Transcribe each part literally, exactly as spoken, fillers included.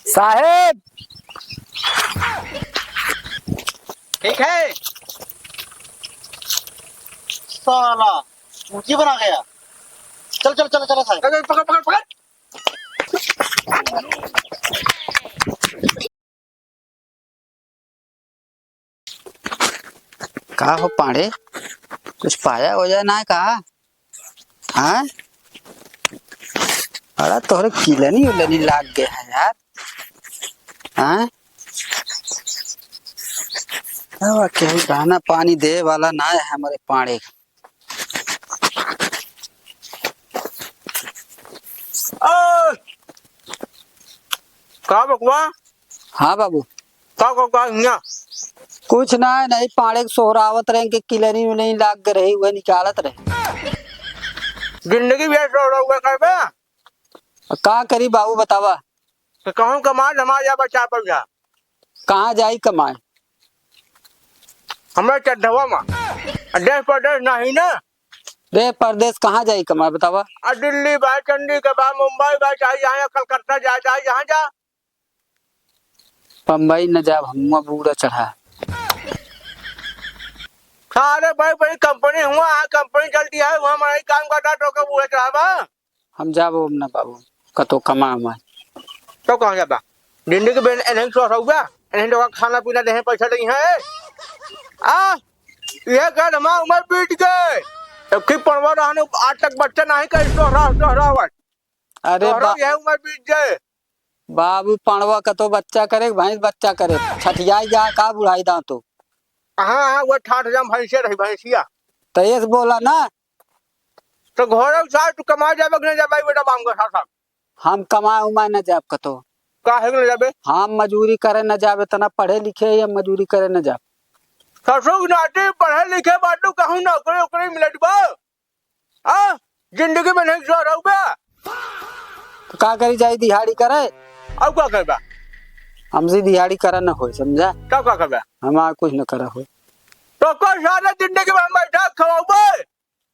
साहेब। ठीक है। साला, मुर्गी बना गया। चल, चल, चल, चल, साहेब। पकड़, पकड़, पकड़, पकड़। का हो पाड़े, कुछ पाया हो जाए ना का? हाँ? अरे तोहरे किलनी उलनी लाग गए है यार। हाँ? अब केहू दाना पानी दे वाला ना है हमरे पाड़े। ओए! का बकवा? हाँ बाबू। का, का, का हियाँ? कुछ ना, नहीं पाड़े के सोहरावत रहे, के किलनी उलनी लाग के रही, वह निकालत रहे। जिंदगी भर सोहराउबे करबे? का करी बाबू, बतावा। तो कहूँ कमाए, धमाए या बचा पड़ जा। कहाँ जाई कमाए? हमरा चड्ढवा मा। आ देश परदेश नाही ना। देश परदेश कहाँ जाई कमाए, बतावा? आ दिल्ली बा, चंडीगढ़ बा, मुंबई बा, चाहे जहाँ, कलकत्ता जा, चाहे जहाँ जा। बम्बई न जाब, हम बूढ़ा चढ़ा। सारे बड़ी बड़ी कंपनी हुआ, हाँ, कंपनी चलती है, वहाँ हमारे काम करता तो का बूढ़ा चढ़ा बा? हम जाबो ना बाबू, कतो कमा उमा। तो कहाँ जाबा? जिंदगी भर एनही सोहराउबा, एनही लोग खाना पीना देहे, पैसा देहे। आ, ये कर हमार उम्र बीत गए। एक ही पड़वा रहने, आज तक बच्चा नहीं कहीं सोहरा, सोहरावत। अरे सोहरा बा-, यह उम्र बीत गए। बाबू पड़वा कतो बच्चा करे, भैंस बच्चा करे, छठियाई जा का बुढ़ाई दांतो। हाँ, हाँ, वो ठाठ जाम भैंसे रही, भैंसिया। तो ये से बोला ना। तो घोड़ा उछाल, तू कमाए जाबे कि नहीं जाबे, बेटा, बाम का साथ साथ? हम कमाए उमाए न जाब कतो। काहे के न जाबे? हम मजूरी करे न जाब, इतना पढ़े लिखे ही हम मजूरी करे न जाब। ससुर नाती पढ़े लिखे बाटू, कहूँ नौकरी ओकरी मिलत बा? आ? जिंदगी में नहीं सोहराउबा। तो का करी, जाई दिहाड़ी करे? अब का करबा? हमसे दिहाड़ी करा न होई, समझा? तब का करबा? हमार कुछ न करा होई। तो कोई सारे जिंदगी में हम बैठा खवाउबे?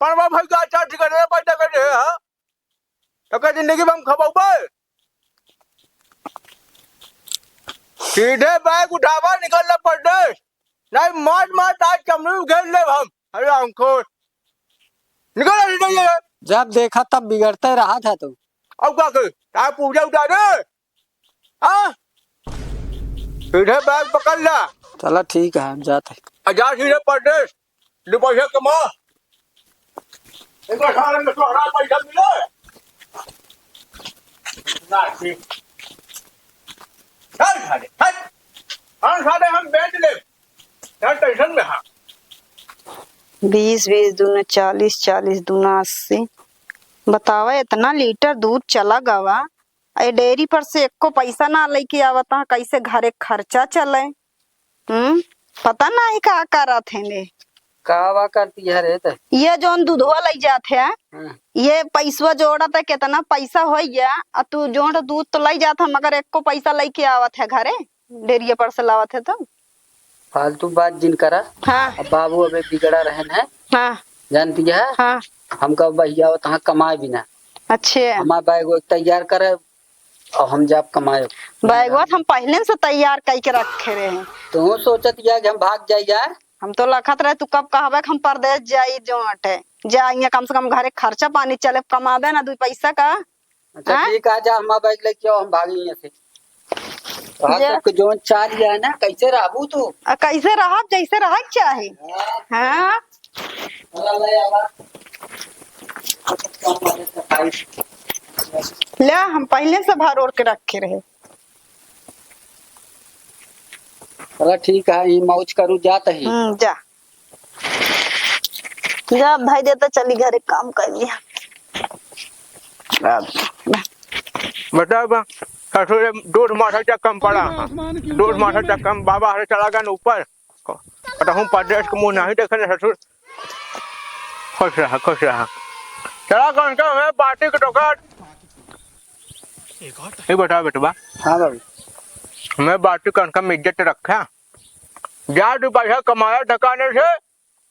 पड़वा भाई का चाट कर दे, पैदा कर दे, हाँ? तो का जिंदगी में हम खवाउबे? सीधे बैग उठावा, निकल ले परदेश। नहीं, मार मार आज चमड़ी उघेर ले हम। अरे अंकुर, निकल ले, निकल ले। जब देखा तब बिगड़ते रहा था तू। अब का करी? का पूजा उतारे? हाँ? सीधे बैग पकड़ ला। चला ठीक है, हम जाते हैं। आ जा सीधे परदेश, दो पैसा कमा। इनको सारे में तोहरा पैसा मिले। ना, ठीक। चल सारे, चल। हाँ, सारे हम बेच ले। चल, टेंशन में, हाँ। बीस, बीस दूना चालीस, चालीस दूना अस्सी। बतावा, इतना लीटर दूध चला गवा, ए डेयरी पर से एको पैसा ना लेके आवत ह, कैसे घरे खर्चा चले? हम्म, पता नाही का करत है ने। का वा करती है रे ते? ये जौन दूधवा लई जात है, हाँ। ये पैसवा जोड़त है, कितना पैसा होइ गया, आ तू जोड़ दूध तो लई जात है, मगर एको पैसा लेके आवत है घरे, डेयरिया पर से लावत है तो। फालतू बात जिन करा। हाँ। अब बाबू अबे बिगड़ा रहन है। हाँ। जानती है? हाँ। हमका भैया तहाँ कमाए बिना। अच्छे। हमार बैग वैग तैयार करे, और हम जाब कमाए। बैगवा तो हम पहले से तैयार कई के रखे रहे। तू सोचत या कि हम भाग जाई यार? हम तो लखत रहे तू कब कहबे कि हम परदेश जाई, जो हटे। जा, इहाँ कम से कम घरे खर्चा पानी चले, कमाबे ना दुई पैसा का। अच्छा, हाँ? ठीक है, जा, हमार बैग लेके आओ, हम भागी यहाँ से। तोहार जा। सबके जौन चाल लिया है ना, कैसे रहबू तू? आ, कैसे रहब, जैसे रहे के चाही। हाँ। हाँ। चला ले आवा। ले, हम पहले से भर ओढ़ के रखे रहे। चला ठीक है, ई मौज करू, जात ही। हम्म, जा। जा भाई, देता चली घरे काम कर लिया। बताओ बा, ससुर डोढ़ माथा चक्कम पड़ा। डोढ़ माथा चक्कम बाबा हरे चला गन ऊपर। कतहूँ परदेश के मुँह नहीं देखे न ससुर। खुश रहा, खुश रहा। चला कौन सा हमें बाटी के टोकर। ये बताओ बेटवा। हाँ बाबू। हमें बाटी कौन सा में इज्जत रखा। जा तू पैसा कमाया ठिकाने से।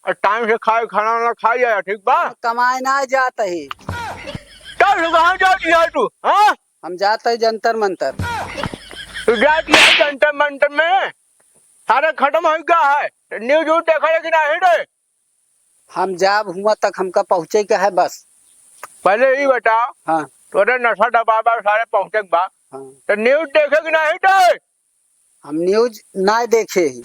और टाइम से खाए, खाना वाना खा जाया, ठीक बा? कमाए ना जात ही। चल, तू कहाँ जात ही तू, हाँ? जात है जंतर मंतर। तू जात है जंतर मंतर में? सारे खत्म होइ गया है। तो न्यूज व्यूज देखा है कि नहीं रे? हम जाब हुआँ तक हमका पहुँचे के है बस। पहले ई बताओ, हाँ। तोरे नशा दबाबा सारे पहुँचे के बा। हाँ। तो न्यूज देखे कि नहीं रे? हम न्यूज ना देखे ही।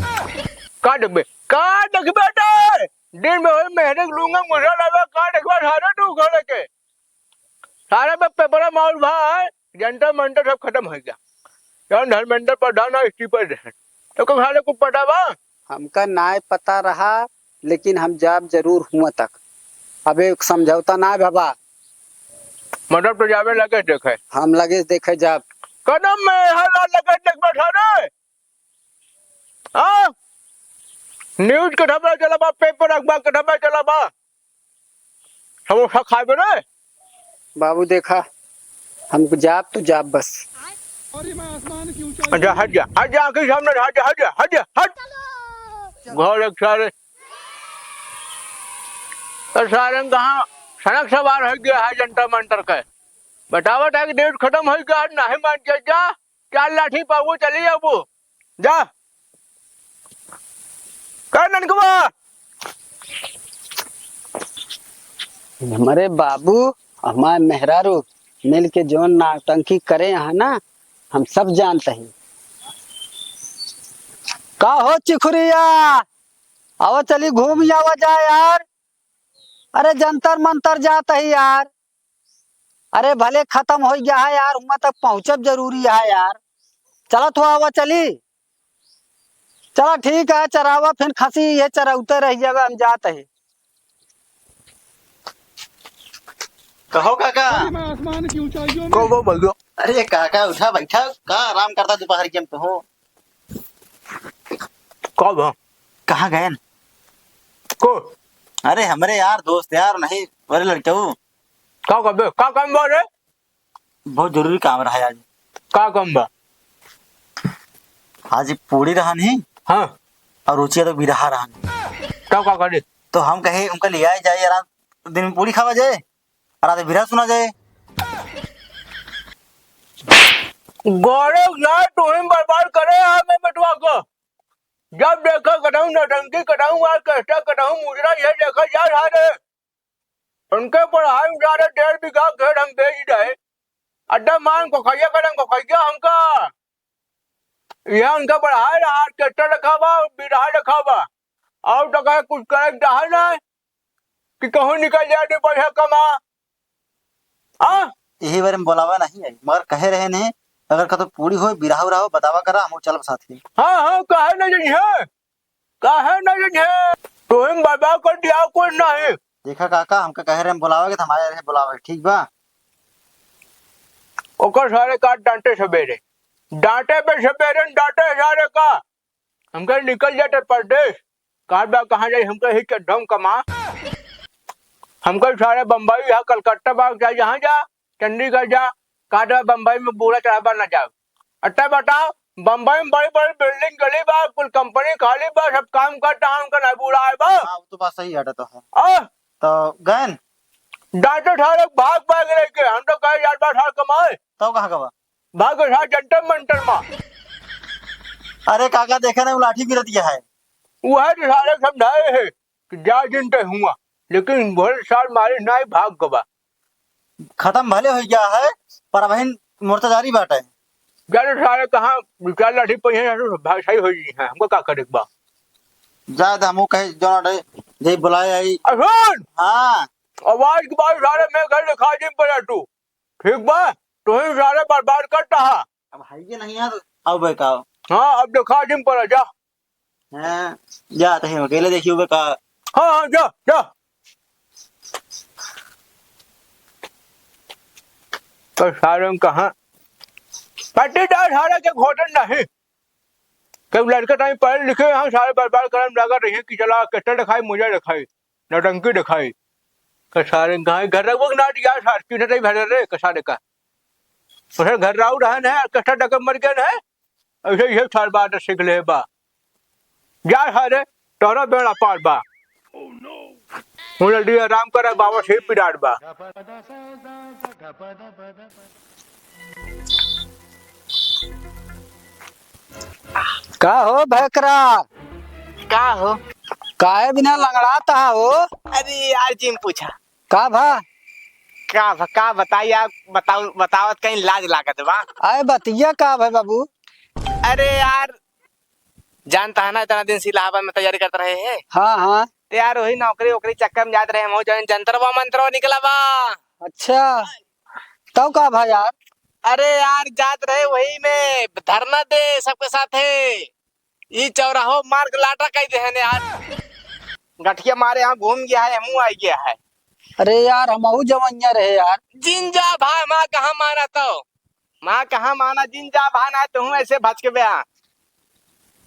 का देखबे? का देखबे रे? दिन में होई मेहनत लूंगा, मुझे लगा का देखबे सारे तू घर के। सारे में पेपरा माहौल भा है, जंतर मंतर सब खत्म होइ गया। जौन धर्मेंद्र प्रधान है, इस्तीफा दे। तो कब सारे को पता बा? हमका नाय पता रहा, लेकिन हम जाब जरूर हुआँ तक। अबे समझौता ना भवा। मतलब तो जाबे लगे देखे। हम लगे देखे जाब। कदम में हर लगे देख बैठा रे। हाँ? न्यूज के ढबा चला बा, पेपर अखबार के ढबा चला बा। समोसा खाबे रे? बाबू देखा, हमको जाब तो जाब बस। अच्छा, हट जा, हट जा, आँखी सामने हट जा, हट जा, हट जा, हट। घर एक सारे। तो सारे कहाँ सड़क सवार होइ गया है जंतर मंतर के। बतावत है कि न्यूज खत्म होइ गया, नहीं मान के जा। चार लाठी पाबू, चली जाबू। जा। का ननकवा? हमरे बाबू, हमार मेहरारू मिल के जौन नौटंकी करे हैं ना, हम सब जानत ही। का हो चिखुरिया, आवा चली घूम आवा जाए यार। अरे जंतर मंतर जात ही यार। अरे भले खतम होइ गया है यार, हुआँ तक पहुँचब जरूरी है यार। चलत हो, आवा चली। चला ठीक है, चरावा फिर खसी ये चरौते रह जावे, हम जात है। कहो काका। अरे मैं आसमान की ऊंचाइयों में कहो भैया। अरे काका उठा बैठा, का आराम करता दोपहर के हम तो हो। कब? कहाँ गए न? को? अरे हमरे यार दोस्त यार नहीं, अरे लड़के वो। का करबे? का काम बा रे? बहुत जरूरी काम रहा है आज। का काम बा? आज एक पूड़ी रहन ही। हाँ। और रुचिया तो बिरहा रहन। तब का करे? तो हम कहे उनका ले आए जाए, रात दिन में पूड़ी खावा जाए, रात में बिरहा सुना जाए। गौरव यार, तू ही बर्बाद करे यार मैं बेटवा को। जब देखा कटाऊं नौटंकी, कटाऊं ऑर्केस्ट्रा, कटाऊं मुजरा, ये देखा यार, हाँ रे। उनके पढ़ाई में जा रहे, डेढ़ बीघा खेत हम बेच रहे। अड्डा मान को खैया करम को खैया हमका। यह उनका पढ़ाई रहा, ऑर्केस्ट्रा रखा बा, बिरहा रखा बा। और तो कहे कुछ करे के चाहे ना कि कहूँ निकल जाए, नहीं पैसा कमा। हाँ? यही बारे में बोलावा नहीं है, मगर कहे रहे नहीं, अगर कतो पूरी हो, बिरहा उरहा हो, बतावा करा, हम चलब साथ ही। हाँ, हाँ, काहे नहीं जइहे? काहे नहीं जइहे? तोहिन बाबा कर दिया कोई नहीं। देखा काका, हमका कहे रहे हम बोलावे के, तो हमारे रहे बोलावे, ठीक बा? ओकर सारे का डांटे सबेरे, डांटे पे सबेरे डांटे सारे का। हमका निकल जाते परदेस, का बा कहाँ जाई, हमका ही चड्ढम कमा। हमका सारे बम्बई या कलकत्ता बा, चाहे जहाँ जा, चंडीगढ़ जा, का बा बम्बई में बूढ़ा चढ़ा बा ना जाओ। अच्छा बताओ, बम्बई में बड़ी बड़ी बिल्डिंग गली बा, कुल कंपनी खाली बा, सब काम करता है, उनका ना बूढ़ा आए बा। हाँ, वो तो बात सही है, तो है। आ? तो गए न? डॉक्टर साहब लोग भाग भाग रह के, हम तो कहे यार बा साहब कमाए। तो कहाँ का बा? भाग साहब जंतर मंतर मा। अरे काका देखे ना, वो लाठी गिरत गया है। वो है तो सारे समझाए है कि जा जिन ते हुआ, लेकिन भर साल मारे ना ही भाग गवा। खतम भले होइ गया है, पर अबहिन मोर्चा जारी बाटे। जा रे सारे, कहाँ विचार लाठी पे हैं, भाषाई होइ गई हैं, हमको का करे के बा? जा दे, हमहू कहे, जौन अटे, जे बुलाए आई। अरुण! हाँ। आवाज के बाद सारे मैं घर दिखा जिम पर तू। ठीक बा? तू ही सारे बर्बाद करता है। अब है ये नहीं यार, अब है का? हाँ, अब दिखा जिम पर जा। हैं, जात ही अकेले देखियो बे का। हाँ, हाँ, जा, जा। तो सारे में कहाँ? पट्टीदार सारे के घोटन नहीं। कई लड़के टाइम पढ़े लिखे हैं, सारे बर्बाद करम लगा रही है कि चला ऑर्केस्ट्रा दिखाई, मुझे दिखाई, नौटंकी दिखाई। तो सारे कहाँ घर रखबो कि ना यार, सारे पीछे नहीं भरे रे, कसारे का। तो सर घर राउर है ना, ऑर्केस्ट्रा डकम मर गया ना। ऐसे ही साल बाद सीख ले बा। जा सारे, तोरा बेड़ा पार बा। मुझे लिए आराम करे, बाबा से पिराट बा। का हो भैकरा? का हो? काहे बिना लंगड़ात हा हो? अरे यार, जिन पूछा। का भा? का भा, का बताई यार, बताओ, बतावत कहीं लाज लागत बा। आए बतिया का भा बाबू? अरे यार, जानता है ना, इतना दिन से इलाहाबाद में तैयारी करत रहे हैं। हाँ, हाँ। तो यार, वही नौकरी वोकरी चक्कर में जात रहे, हम जौन जंतरवा मंतरवा निकला बा। अच्छा, तब का भा यार? अरे यार, जात रहे वही में धरना दे सबके साथे। ई चौराहो मार्ग लाटा कई देहन यार। गठिया मारे यहाँ घूम गया है, हमहू आई गया है। अरे यार, हमहू जवनिया रहे यार। जिन जा भाई, माँ कहाँ माना तो, माँ कहाँ माना, जिन जा भाई, ना तुहू ऐसे भचकबे आ।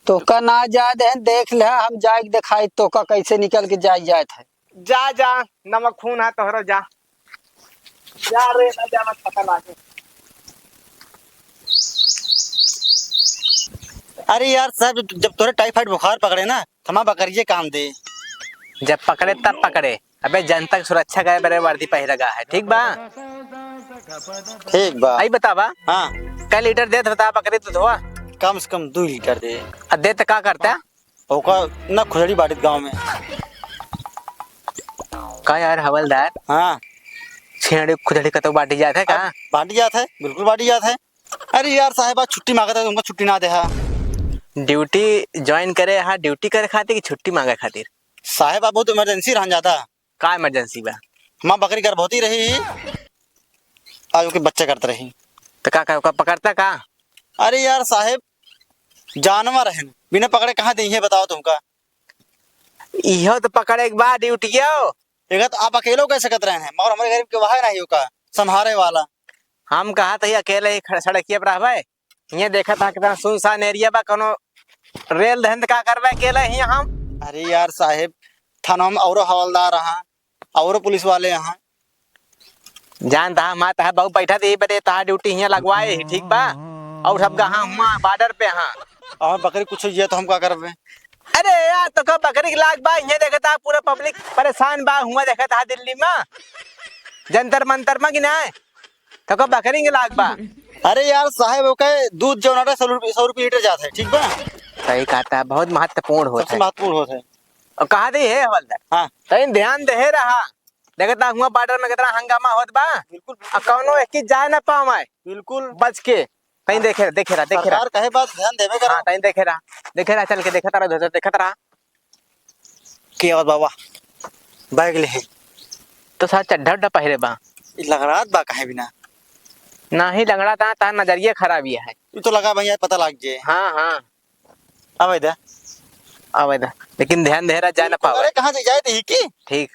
तोका ना जाए देहन, देख ले, हम जाए के देखाई तोका कैसे निकल के जाए जात है। जा, जा, नमक खून है तोहरो, जा। जा रे, ना जा, मत पता लागे। अरे यार साहब, जब, जब तोरे टाइफाइड बुखार पकड़े ना, थमा बकरिए काम दे। जब पकड़े तब पकड़े। अबे जनता के सुरक्षा करे बरे वर्दी पहिरे गा है, ठीक बा? ठीक बा। आई बतावा। हाँ। कै लीटर देत बता बकरी दूधवा? कम से कम दो लीटर दे। आ दे त का करता? ओका ना खुजड़ी बाटित गाँव में। का यार हवलदार? हाँ। छेड़ी खुजड़ी कतौ बाटी जात है का? अब बाटी जात है, बिल्कुल बाटी जात है। अरे यार साहेब, आज छुट्टी मांगत है, तुमका छुट्टी ना देहा। ड्यूटी ज्वाइन करे हा, ड्यूटी करे खातिर कि छुट्टी मांगे खातिर? साहेब, आज बहुत इमरजेंसी रहन जाता। का इमरजेंसी बा? हमार बकरी गर्भवती रही, आज ओके बच्चा करत रही। तो का, का, का पकड़ता का? अरे यार साहेब, जानवर है, बिना पकड़े कहाँ देइहे बताओ तुमका? इहो तो पकड़े के बाद ड्यूटियो। एक तो आप अकेलो कह सकत रहे हैं, मगर हमारे गरीब के वहा नहीं होका संभारे वाला। हम कहा था अकेले ही खड़-, सड़किया पर रहबे। ये देखा था कितना सुनसान एरिया बा, कोनो रेल धंध का करबे अकेले ही हम। अरे यार साहेब, थाना में औरो हवलदार रहा, औरो पुलिस वाले यहाँ। जान तहा, माँ तहा, बाबू बैठा दे, बदे तहा ड्यूटी हियाँ लगवाए ही, ठीक बा? और सब गहा हुआ बॉर्डर पे हाँ। और बकरी कुछ ये तो हम का करबे? अरे यार, तो का बकरी के लाग बा, हियाँ देखा था पूरा पब्लिक परेशान बा, हुआ देखा था दिल्ली में, जंतर मंतर में कि नहीं? तो का बकरी के लाग बा? अरे यार साहेब, ओके दूध जो नाटा सौ रुपये, सौ रुपये लीटर जात है, ठीक बा? सही कहता है, बहुत महत्वपूर्ण होता सबसे है। महत्वपूर्ण होता है। और कहा दे है हवलदार? हाँ। तैं ध्यान दे रहा, देखता हुआ बॉर्डर में कितना हंगामा होत बा। बिल्कुल। आ कौनो एक चीज जाए ना पावे। बिल्कुल। बच के। तैं देखे, देखे रहा, देखे रहा। सरकार कहे बात ध्यान देवे करो। हाँ, तैं देखे रहा, देखे रहा, चल के देखत रहा, उधर देखत रहा। के आवत बाबा? बैग ले है। तो साथ चड्ढा उड्ढा पहिरे बा। ई लंगड़ात बा काहे बिना? नाही लंगड़ात, तार नजरिया खराब ये है। ई तो लगा भैया पता लाग जे। हाँ, हाँ। आवे दा। आवे दा। लेकिन ध्यान दे रहा, जाए ना पावे। अरे, कहाँ से जाए थे, ही की? ठीक।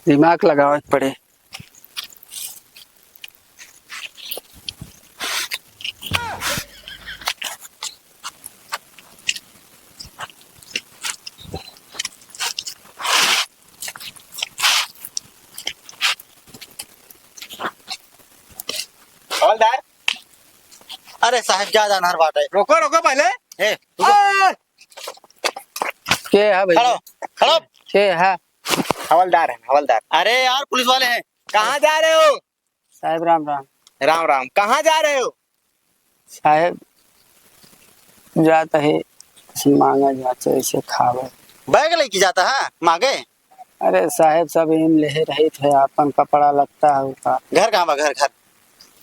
दिमाग लगावे के पड़े। हवलदार। अरे साहेब, ज्यादा अनहर बाटे। रोको, रोको पहले। ए, रुको। ए! के है भैया? खड़ो, खड़ो। के है? हवलदार है, हवलदार। अरे यार, पुलिस वाले हैं। कहाँ जा रहे हो? साहेब, राम राम। राम राम। कहाँ जा रहे हो? साहेब, जात है, ऐसे मांगा जात है, ऐसे खावे। बैग लेके जाता है मांगे? अरे साहेब, सब एम लेहे रहित है, आपन कपड़ा लत्ता है का। घर कहाँ बा? घर, घर।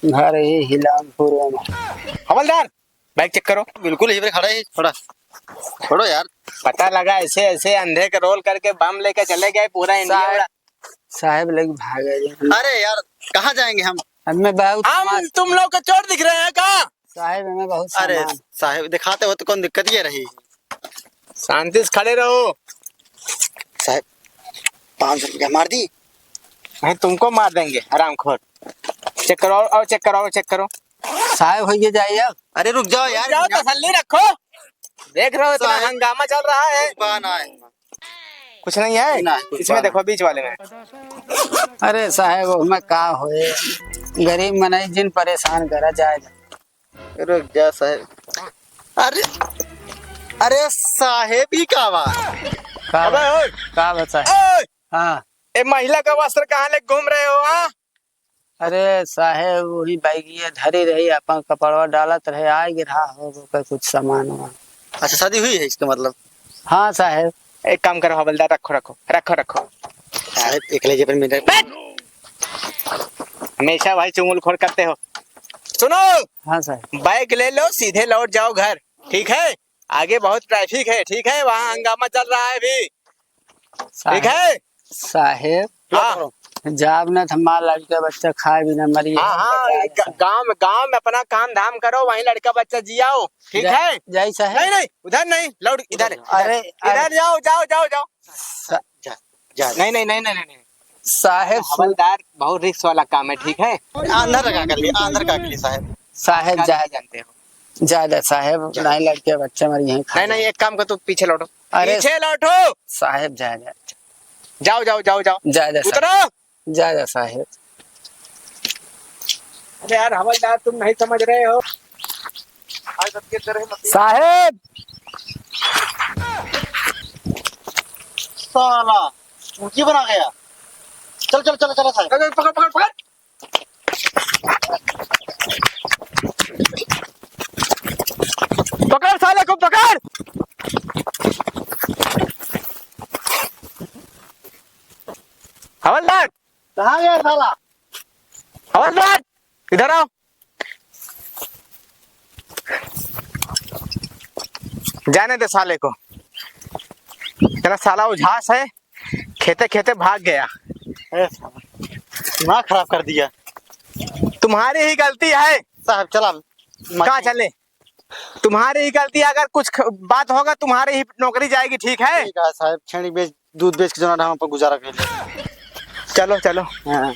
घर ही हिलामपुर में। हवलदार, बैग चेक करो। बिल्कुल ही पे खड़ा है, थोड़ा छोड़ो यार। पता लगा ऐसे, ऐसे अंधे के रोल करके बम लेके चले गए पूरा इंडिया साहब, उड़ा। साहेब लोग भागे जे। अरे यार, कहाँ जाएंगे हम? हमें बहुत हम समाज तुम लोग को चोर दिख रहे हैं का? साहेब, हमें बहुत अरे सामान। साहेब, दिखाते हो तो कौन दिक्कत ये रही? शांति से खड़े रहो। साहेब, पाँच सौ रुपया मार दी। नहीं, तुमको मार देंगे, हरामखोर। चेक करो, और, और चेक करो, और चेक करो। साहेब, होइए जाइए अब। अरे रुक जाओ यार, जाओ, तसल्ली रखो। देख रहे हो, इतना साहेब, हंगामा चल रहा है। बा ना है। कुछ नहीं है? ना, कुछ इसमें बा देखो, ना। बीच वाले में। अरे साहेब, ओमे का होए, गरीब मनई जिन परेशान करा जाए। रुक जा साहेब। अरे, अरे साहेब, ई का बा? का अबे बा? ओए! का बा साहेब? ओए! हाँ। ए महिला का वस्त्र कहाँ ले घूम रहे हो, हाँ? अरे साहेब, वही बैगिया धरी रही, अपन कपड़वा डालत रहे, आइ गिरा हो ओकर कुछ सामान वामान। अच्छा, शादी हुई है इसका मतलब? हाँ साहेब। एक काम करो हवलदार, रखो, रखो, रखो, रखो। साहेब, एक ले जे पर मिनट। बैठ! हमेशा भाई चुंगलखोर करते हो। सुनो, हाँ साहेब। बैग ले लो, सीधे लौट जाओ घर, ठीक है? आगे बहुत ट्रैफिक है, ठीक है? वहाँ हंगामा चल रहा है अभी, ठीक साहेब, है? साहेब, हाँ। जाब ना त हमार लड़का बच्चा खाए बिना मरी हाँ, है। हाँ, ग-, गाँव में, गाँव में अपना काम धाम करो, वहीं लड़का बच्चा जियाओ, ठीक जा-, है? जाई साहेब। नहीं, नहीं, उधर नहीं, लौट, इधर, अरे, इधर, अरे। इधर जाओ, जाओ, जाओ, जाओ। सा-, जा, जा, जा। नहीं, नहीं, नहीं, नहीं, नहीं, नहीं। साहेब, सुन हवलदार, बहुत रिस्क वाला काम है, ठीक है? अंदर का कर लिए, अंदर का कर लिए साहेब। साहेब, संस्कार जा, नहीं जानते हो। जा, जा साहेब, जा। नहीं लड़के बच्चे मरी हैं, खा नहीं, नहीं, जाए। एक काम कर, तू पीछे लौटो। अरे, पीछे लौटो। साहेब, जा, जा। जाओ, जाओ, जाओ, जाओ। जा, जा, साहेब। उतरो। जा, जा, साहेब। अरे यार, हवलदार, तुम नहीं समझ रहे हो। साहेब। साला, मुर्गी बना गया। चल, चल, चल, चल, साहेब। पकड़, पकड़, पकड़, पकड़। पकड़ साले को, पकड़। हवलदार। कहाँ गया साला? हवलदार, इधर आओ। जाने दे साले को। इतना साला उझास है, खेते खेते भाग गया। अरे साला, दिमाग खराब कर दिया। तुम्हारी ही गलती है। साहब, चला। कहाँ चले? तुम्हारी ही गलती है, अगर कुछ ख-, बात होगा, तुम्हारी ही नौकरी जाएगी, ठीक है? ठीक है साहब, छेड़ी बेच, दूध बेच के जो ना हम अपन गुजारा कर ले। चलो, चलो। हाँ।